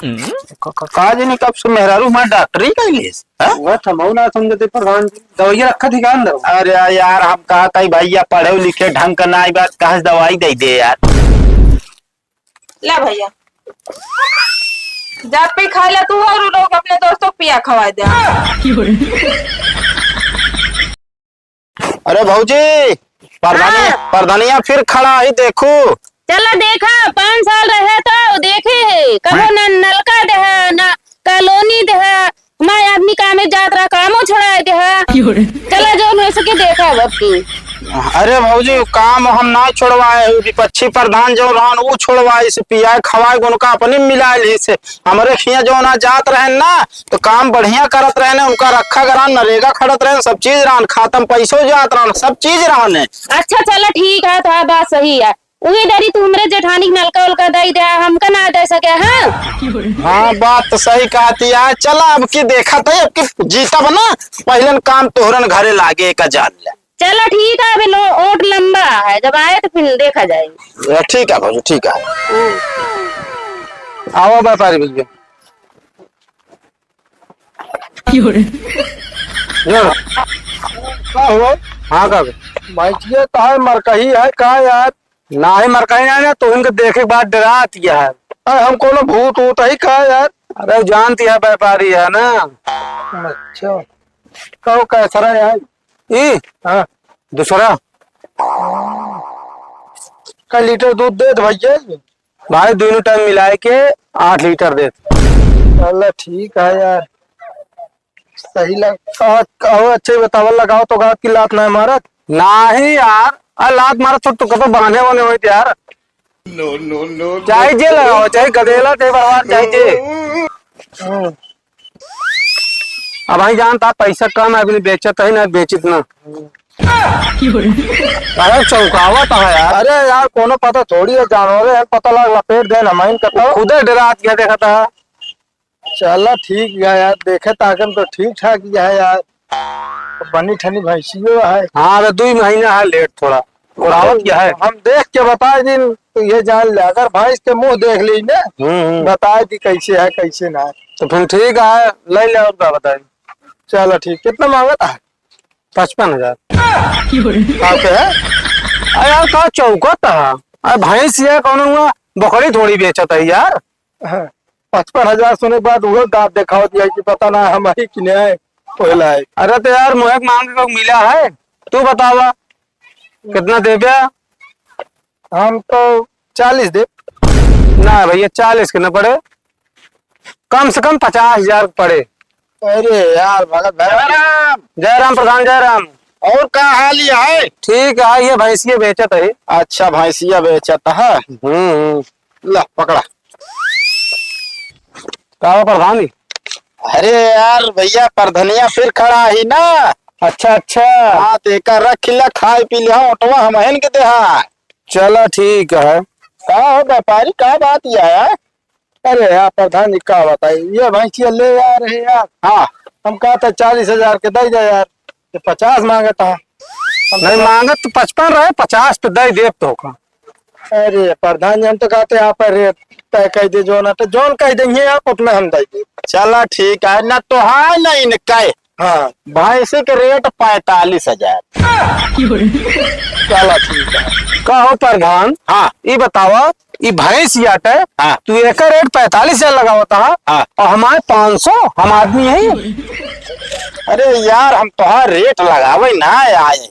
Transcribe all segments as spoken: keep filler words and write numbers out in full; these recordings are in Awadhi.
क-, क-, का जाने कब से मेहरारू हमार डॉक्टरी कइलिस, हाँ? वह तो मऊ ना समझते प्रधान जी, दवाइया रखा थी का अंदर? अरे यार, हम कहा था भैया पढ़े लिखे ढंग का नाई बात, कहाँ से दवाई दे दे यार? ला भैया, जा पी खा ले तू और लोग अपने दोस्तों को पिया खवा दे। अरे भौजी, प्रधानी-, हाँ। प्रधानिया फिर खड़ा ही देखू। चला देखा, पाँच साल रहे तो देखे है, कबो हाँ। न नलका देहा, न कॉलोनी देहा, हमारे आदमी कामे जात रहा, कामो छोड़ाए देहा। क्यों रे? चला जौन हो सके देखा अब की। अरे भौजी, काम हम ना छोड़वाए, विपक्षी प्रधान जो रहन ऊ छोड़वाए, इसे पियाए खवाए उनका अपने मिला ली से। हमरे खिया जो ना जात रहन ना, तो काम बढ़िया करत रहने, उनका रखा करा, नरेगा खड़त रहन, सब चीज रहन, खातम पैसो जात रहन, सब चीज रहने। अच्छा, चला ठीक है, तो बात सही है। उही डरी तू हमरे जेठानी के नलका उलका दई दे, हमका ना दे सके, हाँ? हाँ, बात तो सही कहती है। चला, अब की देखा था, अब की जीतब ना, पहले काम तोहरन घरे लागे का जान ले। चला ठीक है, अभी लो-, ओट लंबा है, जब आए तो फिर देखा जाए। ए, ठीक है भौजी, ठीक है। हम्म। आवा व्यापारी भैया। क्यों रे? यो। का हो? हाँ, का हो? भैंसिया तो है, मरकही है, का यार? नाही मरकही नाही ना, तो उनके देखे के बाद डरात गया है। अरे, हम कोनो भूत ऊत है का यार? अरे, जानती है, व्यापारी है ना। अच्छा। कहो, कैसा रहा यार? ई? हाँ। दूसरा। कै लीटर दूध देत भैया? भाई, दोनों टाइम मिलाए के आठ लीटर देत। चला, ठीक है यार, सही लग। कहो, कहो, अच्छे बतावल लगाओ तो गात की लात ना मारत। नाही यार, आ लात मारत तो, तो कतो बहाने होने होइत यार। No, no, no, no। चाहे जे लगाओ, चाहे गदेला, चाहे बरवार, चाहे जे। हम्म। अब भाई जानता, पैसा कम है, अभी बेचत है ना, बेचित ना। अरे चौंकावत है यार। अरे यार, कोनो पता थोड़ी है, जानवर है, पता लग लपेट देन, हम इन कतो। खुदे डरात गया, देखा था। चला ठीक है यार, देखे ताकन तो ठीक ठाक ही है यार, बनी ठनी भैंसियो है। हाँ, अबे दुई महीना है लेट थोड़ा। और आवत क्या है? हम देख के बता दिन, तो ये जान ले, अगर भैंस के मुंह देख ली ना, हम्म, हम्म। बता दी कैसे है, कैसे ना है। तो फिर ठीक है, ले ले और का बताई। चला ठीक, कितना मांगत है? पचपन हजार। का के है? अरे यार, का चौकत है? अरे भैंस ये कौन हुआ? बकरी थोड़ी बेचत है यार। हाँ, पचपन हजार सुने के बाद वो दांत देखावत है कि पता ना हमारी कि नहीं, कोई लाए। अरे तो यार, मुहे के मांग के मिला है, तू बतावा। कितना देबे? हम तो चालीस दे। ना भैया, चालीस के ना पड़े, कम से कम पचास हजार पड़े। अरे यार, भगत भाई। जय राम। जय राम प्रधान, जय राम। और का हाल ये है? ठीक है, ये भैंसिया बेचत है। अच्छा, भैंसिया बेचत है। हम्म, हम्म। ला, पकड़ा। का हुआ प्रधान जी? अरे यार भैया, प्रधनिया फिर खड़ा ही ना। अच्छा, अच्छा। हाँ, तो एका रख ला, खाए पी लिहा, ओटवा हमहिन के देहा। चला ठीक है। का हो व्यापारी, का बात ये है? अरे यार प्रधान जी, का बताई, ये भैंसिया ले आ रहे यार। हाँ। हम कहा था चालीस हजार के दे दे यार, ये पचास मांगत है। हम नहीं तो मांगत तो पचपन रहे, पचास पे दे देब तो का। अरे प्रधान जी, हम तो कहते आप रेट तय कह दे, जोन है तो जोन कह देंगे आप, अपना हम दे दे। चला ठीक है, ना तो हाँ, ना इनका। हाँ। भैंसी के रेट पैंतालीस हजार। चला ठीक है। कहो प्रधान, हाँ। ई बतावा, ई भैंस याटे, हाँ। तू एकर रेट पैंतालीस हजार लगावत हा, हाँ। और हमारे पाँच सौ, हम आदमी है। अरे यार, हम तोहार रेट लगावे ना आए ही।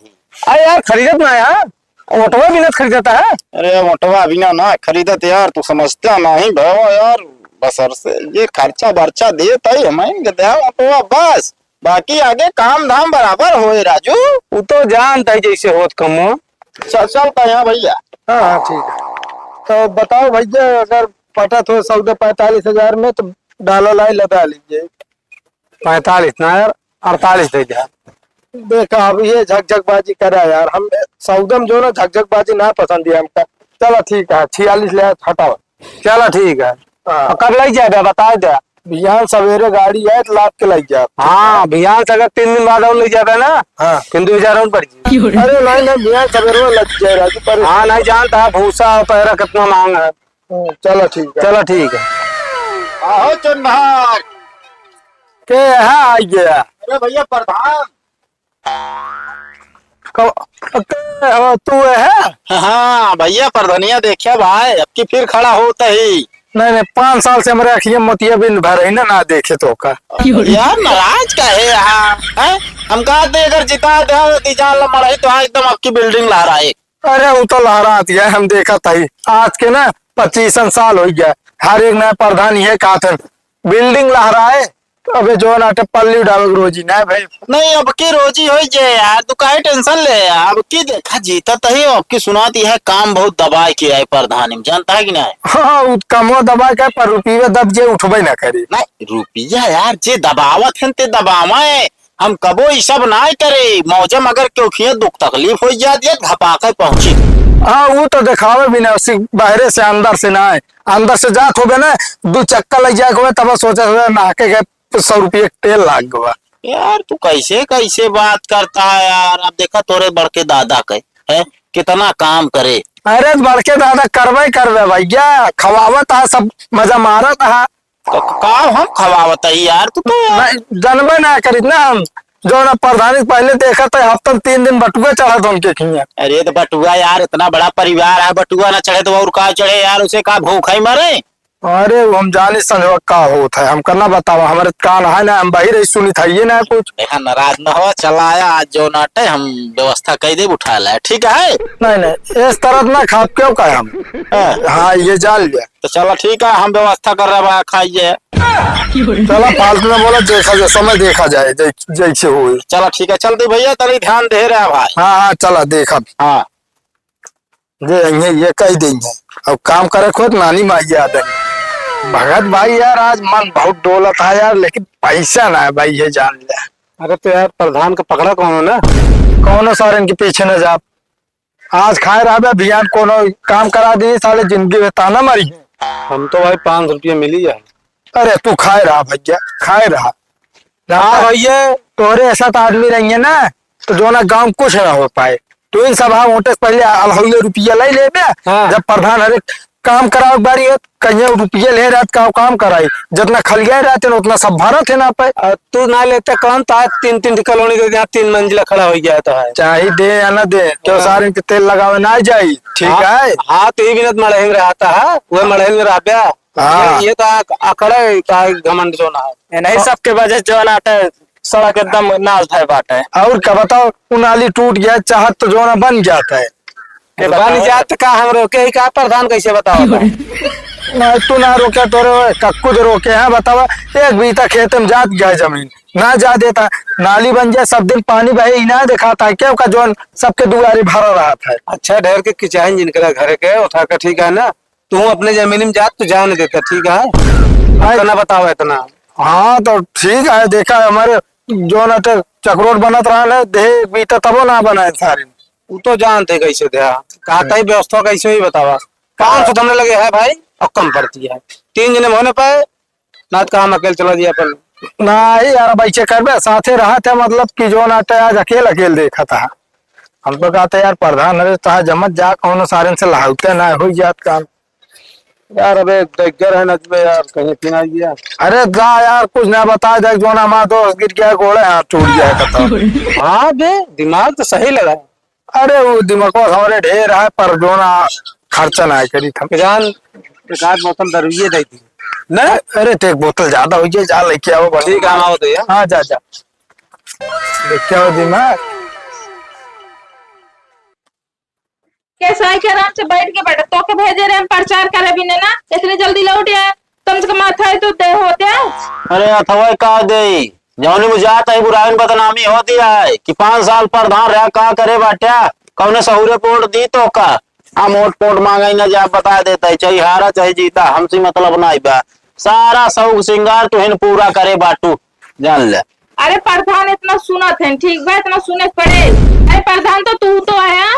अरे यार, खरीदत ना यार, ओटवा भी ना खरीदता है। अरे ओटवा भी ना, ना खरीदत यार, तू समझता नहीं भवा यार, बसर से ये खर्चा बर्चा देत है, हम इनके दे ओटवा बस, बाकी आगे काम धाम बराबर होए राजू। उ तो जानता है जैसे होत कमो। चल, चलता है भैया। हाँ, हाँ, ठीक है। तो बताओ भैया, अगर पटत हो सौदा पैंतालीस हजार में तो डाला लाई लदा लीजिए। पैंतालीस ना यार, अड़तालीस दे दे। देखा, अब ये झकझकबाजी करा यार, हम सौदा में जो ना झकझकबाजी ना पसंद है हमका। चला ठीक है, छियालीस ले, हटाओ। चला ठीक है। हाँ। और कब लग जाएगा, बता दे। बिहान सवेरे गाड़ी आए तो लाद के लग जाए। हाँ, बिहान से अगर तीन दिन बाद और लग जाएगा ना, हाँ। फिर दो हजार और बढ़ जाए। अरे नहीं, नहीं, बिहान सवेरे लग जाए राजू, पर हाँ, नहीं जानता है, भूसा और पैरा कितना महंगा है। हम्म, चला ठीक है। चला ठीक है। आहो चुन्नर। के है आ गया? अरे भैया प्रधान। क-, के हो तू है? हाँ भैया प्रधानिया, देखिया भाई, अब की फिर खड़ा होता ही। नहीं, नहीं, पाँच साल से हमरे अखिया मोतिया बिंद भर ही ना, ना देखे तो का। यार नाराज का है यहाँ, हैं? हम कहा थे अगर जिता दे ती जान ला मड़ही तो हाँ एकदम आपकी building लहराए। अरे वो तो लहरात गया, हम देखा था ही। आज के ना पच्चीसन साल हो गया, हर एक नया प्रधान ये कहा थे building लहराए, तो अबे जौन आटे पल्ली उड़ावे के रोजी ना भाई। नहीं, अब की रोजी होई जे यार, तू काहे tension ले यार? अब की देखा जीता तही, अब की सुनाती है काम बहुत दबाए के आए प्रधानी में, जानता है कि नहीं? हाँ, उ कमो दबाए के, पर रुपये दब जे उठबे ना करे। नहीं, रुपया यार जे दबावत हैं ते दबावा है, हम कबो ई सब ना करे। मौजम अगर क्यों खिए दुख तकलीफ हो जात है, घपाके पहुंची। हाँ, वो तो दिखावे भी ना, उसी बाहरे से अंदर से ना है, अंदर से जात होबे ना, दो चक्कर लग जाए होबे, तब सोचे होबे नहा के गए, सौ रुपये के तेल लाग गवा। यार, तू कैसे, कैसे बात करता है यार? अब देखा तोरे बड़के दादा के, है, कितना काम करे। अरे, बड़के दादा करबे करबे भैया, खवावत है, सब मजा मारत है। तो का हम खवावत है यार, तू तो यार। नहीं, जानबे ना करित ना हम। जो ना प्रधानी पहले देखा था, हफ्ता में तीन दिन बटुआ चढ़ा था उनके खिया। अरे, तो बटुआ यार, इतना बड़ा परिवार है, बटुआ ना चढ़े तो और का चढ़े यार, उसे का भूख है मरे? अरे, वो हम जानी संजोग का होत है, हमका ना बतावा, हमरे कान है ना, हम बहिरे ही सुनित है, ये ना कुछ। देखा, नाराज ना हो, चला आया, आज जो नाटे हम व्यवस्था कई देब, उठा लाए, ठीक है? नहीं, नहीं, इस तरह ना खाब क्यों का हम? हाँ। हाँ, ये जान लिया। तो चला, ठीक है, हम व्यवस्था कर रहे बा, खाइए। चला, फालतू ना बोला, देखा जाए, समय देखा जाए, जै-, जैसे होई। चला, ठीक है, चलते भैया, तनी ध्यान दे रहा भाई। हाँ, हाँ, चला, देखा। हाँ। जे अइहें, ये कही देइहें। अब काम करे खोत नानी माई याद है। भगत भाई यार, आज मन बहुत डोलत है यार, लेकिन पैसा ना है भाई, ये जान ले। अरे तो यार, प्रधान का पकड़ा कौनो ना। कौनो सारे इनके पीछे न जा। आज खाए रहबे, बिहान कोनो काम करा दी, साले जिंदगी में ताना मारी। हम तो भाई पाँच सौ रुपया मिली है। अरे तू खाए रहा भैया, खाए रहा। हाँ भैया। तोहरे ऐसा तो आदमी रहिए ना, तो जो ना गाँव कुछ ना हो पाए। तू इन सभा वोटे से पहले अलहौले रुपया ले लेबे। हाँ। जब प्रधान हरे काम करावे के बारी हो, कहिए रुपया ले रात का काम कराई, जितना खलिया रहते ना उतना सब भरत है ना पे। आ, तू ना लेते कौन तो आज तीन, तीन ठे कॉलोनी के यहाँ तीन मंजिला खड़ा हो गया तो है। चाहे दे या ना दे, तो हाँ। सारे के तेल लगावे ना जाई, ठीक हाँ, है? हाँ, तो ये बिनत मड़हिल रहता है, वह मड़हिल में रहबे। हाँ। ये, ये तो आ-, अकड़े का घमंड जो ना है। ये नहीं हाँ। सबके वजह से जो ना आटे सड़क एकदम नाल भय बाटे। और का बताओ, उ नाली टूट गया, चाहत तो जो ना बन जाता है। के बन बताओ। जात का हम रोके ही का प्रधान कैसे बताओ? नहीं, तू ना रोके, तोरे कक्कू तो रोके हैं, बतावा। एक बीता खेत में जात गया जमीन, ना जा देता, नाली बन जाए, सब दिन पानी बहे, ई ना देखाता है, क्यों का जोन सबके दुआरे भरा रहत है। अच्छा, ढेर के किचाइन जिनकरा घर के, उठा के, ठीक है ना, तू अपने जमीन में जात, तू जान देता, ठीक है? भाई इतना बताओ, इतना। हाँ, तो ठीक है, देखा, हमारे जोन अटे चकरोट बनत रहा है, देह बीता तबो ना बनाए सारे। उ तो जानते कैसे थे, हाँ। कहता ही व्यवस्था कैसे ही बतावा। पाँच सौ तो हमरे लगे है भाई, और कम पड़ती है। तीन जने होने पे, ना तो काम अकेले चला दिया अपन। नहीं यार, अब ऐसे करबे, साथे रहत है, मतलब कि जोन अटे आज अकेल, अकेल देखा था। हम तो कहते यार, प्रधान, अरे तहा जमत जा, कौनो सारन से लहावते ना हो जात काम। यार, अबे डगर है नजबे यार, कहीं पीना गया। अरे जा यार, कुछ ना बता दे, जोन हमारा दोस्त गिर गया, गोड़े हाथ टूट गया, खत्म। हाँ बे, दिमाग तो सही लगा। अरे, वो दिमाग हमारे ढेर है, पर जो ना खर्चा ना करी था। जान, एक आध बोतल दारुए दे दी। ना? अरे, तो एक बोतल ज्यादा हो गया, जा लेके आओ, बड़ा। ठीक है, हम आओ तो यार। हाँ, जा, जा। लेके आओ दिमाग। कैसे आए के आराम से बैठ के बैठा, तो के भेजे रहे हम प्रचार करे बिने ना, इतनी जल्दी लौट आए। कम से कम माथा है तो दे होते। अरे अथवा का दे, जौनी में जात है बुराइन बदनामी होती है कि पाँच साल प्रधान रहा, का करे बाट्या, कौने सहुरे वोट दी तो का? हम वोट पोट मांगे न जा, बता देता है, चाहे हारा चाहे जीता, हमसे मतलब नहीं बा। सारा शौक सिंगार तुहिन पूरा करे बाटू, जान ले। अरे प्रधान इतना सुनत है, ठीक बा, इतना सुने के पड़े। अरे प्रधान तो तू तो है।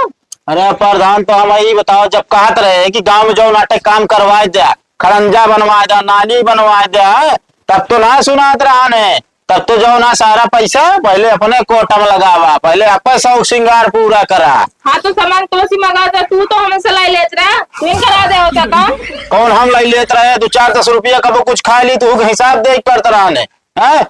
अरे प्रधान तो हम यही बताओ, जब कहत रहे कि गांव में जो नाटक काम करवाए दे, खड़ंजा बनवाए दे, नाली बनवाए दे, तब तो ना सुनात रहा ने, तब तो जाओ ना, सारा पैसा पहले अपने कोटा में लगावा, पहले आपे शौक श्रृंगार पूरा करा। हाँ, तो सामान तो सी मंगा दे, तू तो हमसे लाई लेत रहा, तू ही करा दे होता काम। कौन हम लाई लेत रहे? दो चार दस रुपया कबो कुछ खा ली, तू के हिसाब दे पड़त रहने, हैं?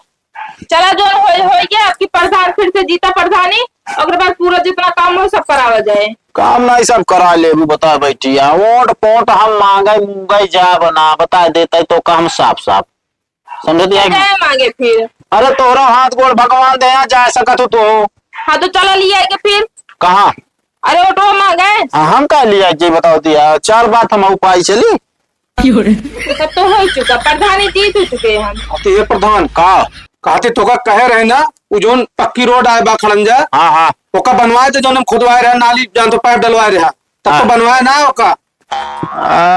चला, जो होई, होई के आपकी प्रधान फिर से जीता प्रधानी, ओकरे बाद पूरा जितना काम हो, सब करावा जाए। काम नहीं, सब करा लेबू, बता बैठी है। वोट पोट हम मांगे, मूंगे जाब ना, बता देते तो काम साफ साफ। समझती है? जाए मांगे फिर। अरे, तोहरा हाथ गोड़ भगवान दे, यहाँ जा सकत हो तो। हाँ, तो चला लिया के फिर। कहाँ? अरे, ऑटो मांगे। हाँ, हम का लिया के बताओ दिया, चार बात हम उपाय चली। तब तो हो चुका, प्रधानी जीत हो चुके हम। अब तो ये प्रधान का कहते तो का कहे रहे ना, वो जोन पक्की रोड आए बा खड़ंजा, हाँ, हाँ। ओका बनवाए दे, जोन हम खुदवाए रहे, नाली जान तो पाइप डलवाए रहे, तब तो हाँ। बनवाए ना ओका।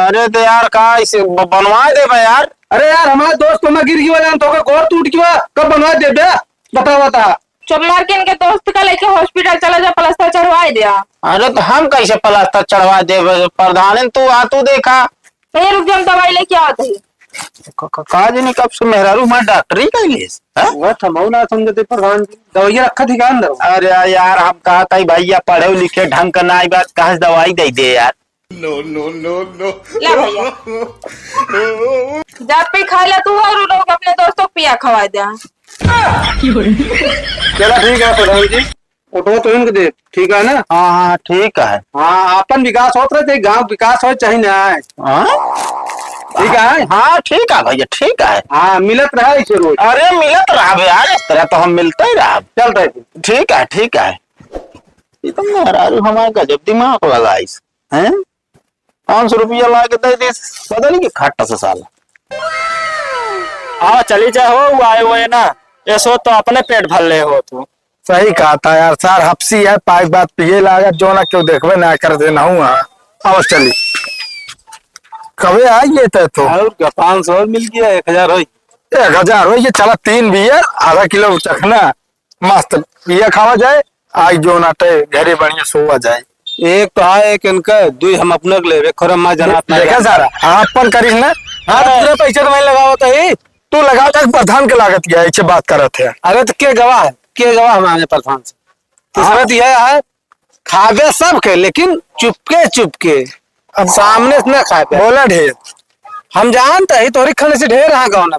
अरे तो यार, का इसे ब-, बनवाए दे बे यार। अरे यार, हमारे दोस्त को मैं गिर गया, जान तो का गोड़ टूट गया, कब बनवाए दे बे? बताओ, बता। चुप मार के इनके दोस्त का लेके हॉस्पिटल चला जा, प्लास्टर चढ़वाए दिया। अरे तो हम कैसे प्लास्टर चढ़वा देबे? प्रधान, तू आ, तू देखा। भैया रुक जा, हम दवाई लेके आवत ही। क-, क-, का जानी कब से मेहरारू हमार डॉक्टरी कइलिस, हैं? वह थमऊ ना समझते प्रधान जी, दवाइया रखा थी का अंदर? अरे यार, हम कहत ही भैया पढ़े लिखे ढंग का नाई बात, कहाँ से दवाई दे दे यार? No, no, no, no। ला भैया। जा पे खाए ला तू और उन लोग अपने दोस्तों को पिया खवा दे। चला ठीक है प्रधान जी, ऑटो तो इनके दे, ठीक है ना? हाँ, हाँ, ठीक है। हाँ, आपन विकास होत रहे, चाहे गाँव विकास हो, चाहे ना आए। हाँ? ठीक है? हाँ, ठीक है भैया, ठीक है। हाँ, मिलत रहा इसे रोज। अरे, मिलत रहा यार, इस तरह तो हम मिलते ही रहा। चल रहे थे। ठीक है, ठीक है। ये तो मेहरारू हमारे गजब दिमाग लगाइस, हैं? पाँच सौ रुपया ला के दे दे, बदल के खट्टा से साला। हाँ, चली जा हो, वो आए हुए ना, ये सो तो अपने पेट भर ले हो तू। सही कहा था यार, सार हफ्सी है, पाइप बात पिए लागत, जो ना क्यों देखबे ना कर दे ना हुआ। अब चली। कबे आई ये तय तो? और क्या, पाँच सौ और मिल गया, एक हजार होई। एक हजार होई, ये चला तीन बियर, आधा किलो चखना, मस्त बियर खावा जाए, आई जो ना तय घरे बढ़िया सोवा जाए। एक तो है, एक इनका, दुई हम अपने के लेबे, खोरम मा जनात ना देखा जाए। सारा, हाँ, अपन करिस ना। हाँ, तो पूरा पैसा तो मैं लगावत ही। तू लगावत है, प्रधान के लागत गया, इसे बात करत है। अरे तो के गवाह है? के गवाह हमारे प्रधान से? हाँ। किस्मत यह है, खाबे सबके, लेकिन चुपके चुपके, अब सामने से ना खाबे। बोला ढेर। हम जानत ही, तोहरी खाने से ढेर हाँ गाँव में।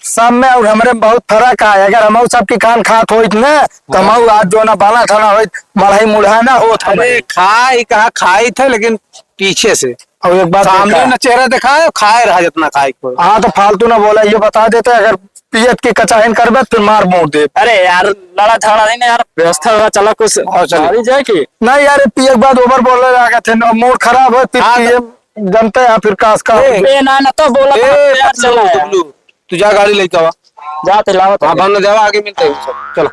सब में और हमरे में बहुत फर्क है। अगर हमहू सबकी खान खात होइत ना, तो हमहू आज जो ना बना ठाना होइत, मढ़ई मुढ़ा ना होत हमरे। अरे खाई कहाँ, खाई थे लेकिन पीछे से। और एक बात सामने देखा। ना चेहरा दिखाए, खाए रहा जितना खाए को। हाँ, तो फालतू ना बोला, ये बता देते, अगर पियत की कचाहिन करबे, फिर मार मुड़ दे। अरे यार, लड़ा झगड़ा नहीं ना यार, व्यवस्था होगा, चला कुछ और चलिए। मारी जाए कि? नहीं यार, पिए के बाद ओवर बोले लागे थे, अब मूड खराब हो, फिर हाँ, पिए तो जनते हैं, फिर कास का। ए, ए, ना, ना, तो बोला ए, था, यार, पतलू, चला यार। पतलू, तू जा गाड़ी लेके आवा। जा, ते लावा, हाँ, तो। बंद जावा, आगे मिलते हैं, चलो।